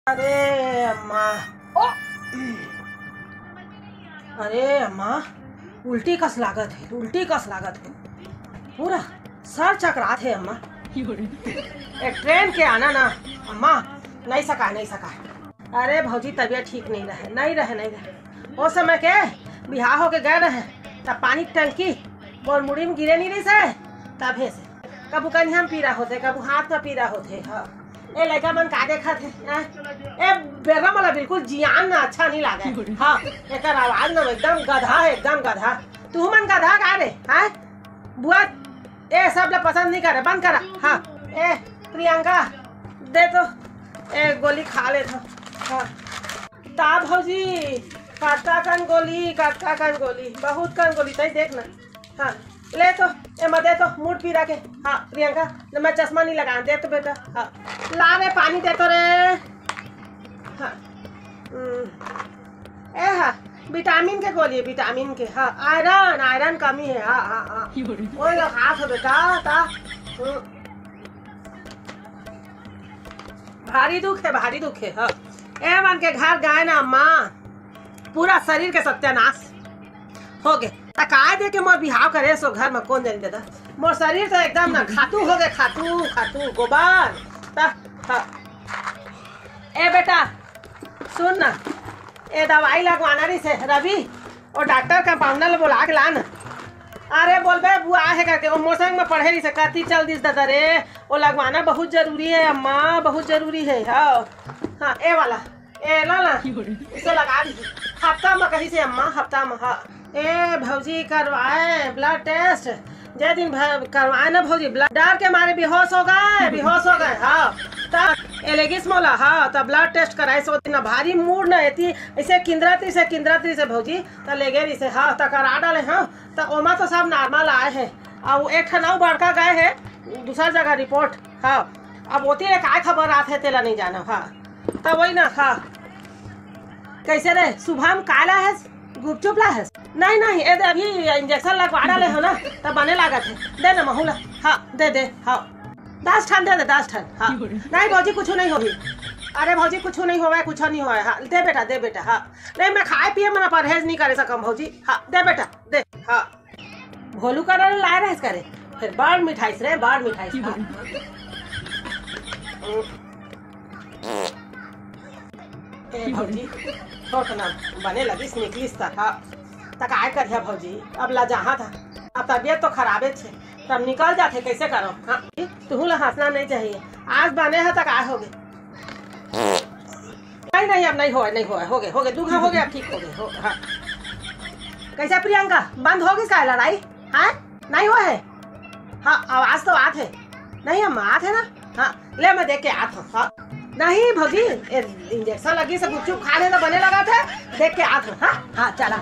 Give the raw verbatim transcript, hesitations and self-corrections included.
अरे अम्मा, ओ, अरे अम्मा, उल्टी कस लागत हे, उल्टी कस लागत हे, पूरा सर चकरात हे अम्मा। ए ट्रेन के आना ना अम्मा, नहीं सका, नहीं सका। अरे भौजी, तबीयत ठीक नहीं रहे, नहीं रहे, नहीं रहे। ओ समय के बिहाव होके गए रहे, तब पानी के टंकी मोर मुड़ी में गिरे नहीं रहिस हे, तभे से कभू कनिहा में पीरा होथे, कभू हाथ में पीरा होथे। हाँ, ए लइका मन का देखत हे, हैं? ए बेर्रा मोला बिल्कुल जियान ना अच्छा नहीं लागे। हाँ, एकर आवाज ना एकदम गधा हे, एकदम गधा। तुहू मन गधा का रे, हैं? बुआ, ए सब ला पसंद नहीं करे, बंद करा। हाँ, ए प्रियंका, दे तो, ए गोली खा ले तो। हाँ, ता भौजी, कतका कन गोली, कतका कन गोली, बहुत कन गोली, तई देख ना। हाँ, ले तो, ए मैं दे तो, मूड़ पीरा के। हाँ प्रियंका, न मैं चश्मा नहीं लगा, दे तो बेटा। हाँ, ला रे, पानी दे तो रे। हाँ, हम्म, ए हा, विटामिन के गोली हे, विटामिन के। हाँ, आयरन, आयरन कमी हे। हाँ, हाँ, हाँ। ओए ला हाथ हो बेटा, ता। हम्म। भारी दुख हे, भारी दुख हे। हाँ, ए मन के घर गए ना अम्मा, पूरा शरीर के सत्यानाश हो गे। त काय दे के मोर बिहाव करे सो घर में कोन जनी देता? मोर शरीर तो एकदम ना खातू हो गे, खातू, खातू, गोबर। त, हाँ। ए बेटा, सुन ना, ए दवाई लगवाना रहिस हे रवि, ओ डॉक्टर कंपाउंडर ला बोला के ला ना। अरे बोलबे बुआ हे करके, ओ मोर संग में पढ़े रहिस हे, कति चल दिस दादा रे, ओ लगवाना बहुत जरूरी हे अम्मा, बहुत जरूरी हे। हाँ, हाँ, ए वाला, ए ला ना, इसे लगा दी। हफ्ता में कहिस हे अम्मा, हफ्ता में। हाँ, ए भौजी करवाए ब्लड टेस्ट, जे दिन भ-, करवाए ना भौजी, ब्लड डर के मारे बेहोश हो गए, बेहोश हो गए। हाँ, त ए लेगिस मोला, हाँ, त ब्लड टेस्ट कराइस ओ दिन, भारी मूड़ ना एती, ऐसे किंदरत रहिस हे, किंदरत रहिस हे भौजी, त लेगे रहिस हे, हाँ, त करा डाले, हाँ, त ओमा तो सब नॉर्मल आए हे। अउ एक ठन अउ बड़का गए हे दूसर जगह रिपोर्ट, हाँ, अब ओती ले काय खबर आत हे तेला नहीं जाना, हाँ, त वही ना, हाँ। कैसे रे शुभम, का ला हे? गुपचुप ला हे? नहीं, नहीं, ए दे, अभी इंजेक्शन लगवा डाले हो ना, त बने लागत हे। दे ना महू ला। हाँ, दे दे। हाँ, दस ठन दे दे, दस ठन। हाँ, नहीं भौजी, कुछ नहीं होही। अरे भौजी, कुछ नहीं होवे, कुछ नहीं होवे। हाँ, दे बेटा, दे बेटा। हाँ, नहीं, मैं खाए पिए में ना परहेज नहीं करे सकम भौजी। हाँ, दे बेटा, दे। हाँ, भोलू का लाए रहिस करे, फिर बड़ मिठाइस रे, बड़ मिठाइस। हाँ। ए भौजी, छोट ना, बने लगिस, निकलिस त, हाँ। त काय करिहा भौजी, अब ला जहाँ था, अब तबीयत तो खराबे छे, तब निकल जाथे, कैसे करो? हाँ, तुहू ला हंसना नहीं चाहिए। आज बने ह त काय होगे? नहीं, नहीं, अब नहीं होए, नहीं होए, होगे, होगे, दुख होगे, अब ठीक होगे, हो, हाँ। कैसे प्रियंका, बंद होगिस का लड़ाई? हाँ, नहीं होए हे? हाँ, आवाज तो आत हे। नहीं, हम आत हे ना। हाँ, ले मैं देख के आत हूँ। हाँ, नहीं भौजी, ए, इंजेक्शन लगिस हे, गुपचुप खा ले तो बने लागत हे, देख के आत हूँ। हाँ, हाँ, चला।